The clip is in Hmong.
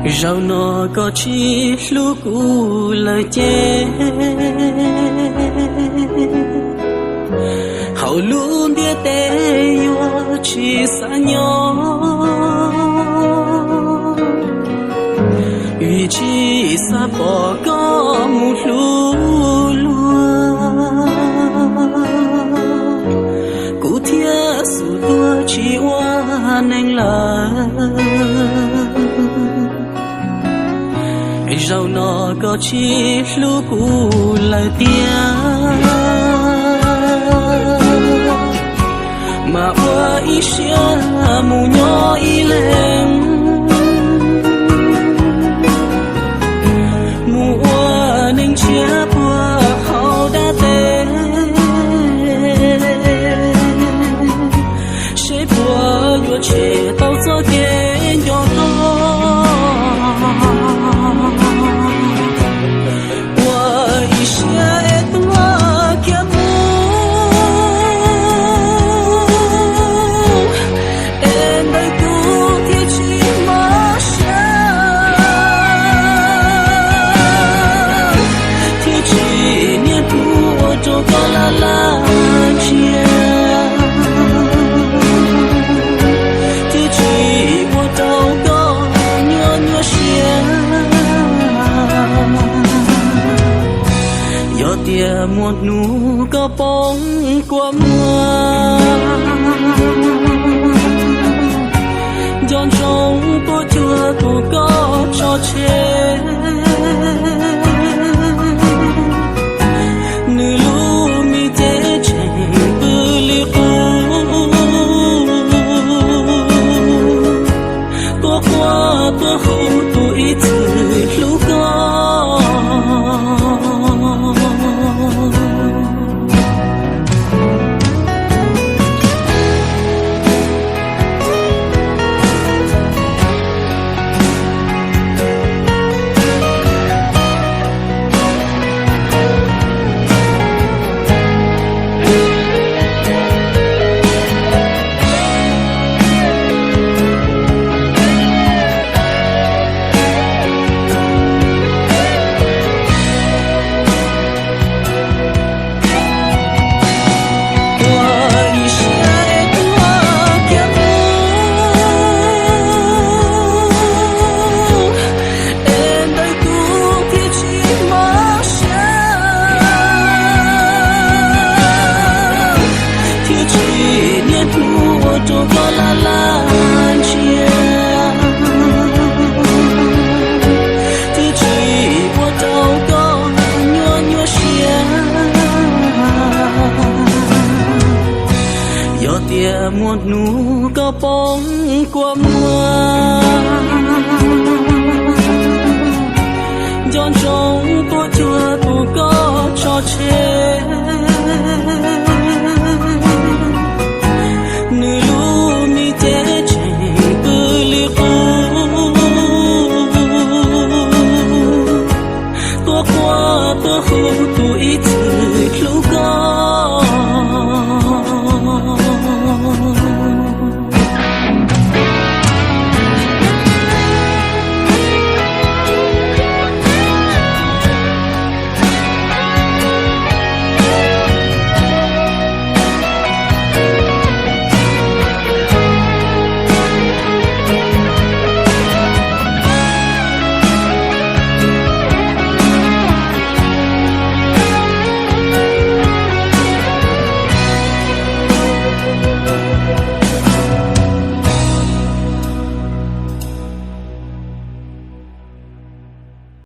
Zaum no koj tsis hlub kuv lawm ces, hauv lub ntiaj teb yuav tsis xav nyob, vim tsis xav pom koj mus hlub luag, kuv thiaj xub tuag tsis ua neeg lawm. Zaum no koj tsis hlub kuv lawm tiag, mas ua ib siab mus nyob ib leeg, mus ua neeg tshiab puag hauv dab teb, seb puas yuav tshem tau txoj kev nco koj. Ua ib siab es tuag kiag mus, es ntawm kuv thiaj tsis mob siab, thiaj tsis niaj hnub ua rau koj laj laj ntsia, thiaj tsis ua rau koj nyuaj nyuaj siab. Yog tias muaj hnub koj poob kua muag, nco ntsoov puas cuag tus koj tso tseg, nws lub me cev tseem pw li qub, tuaj quaj tuaj hu tus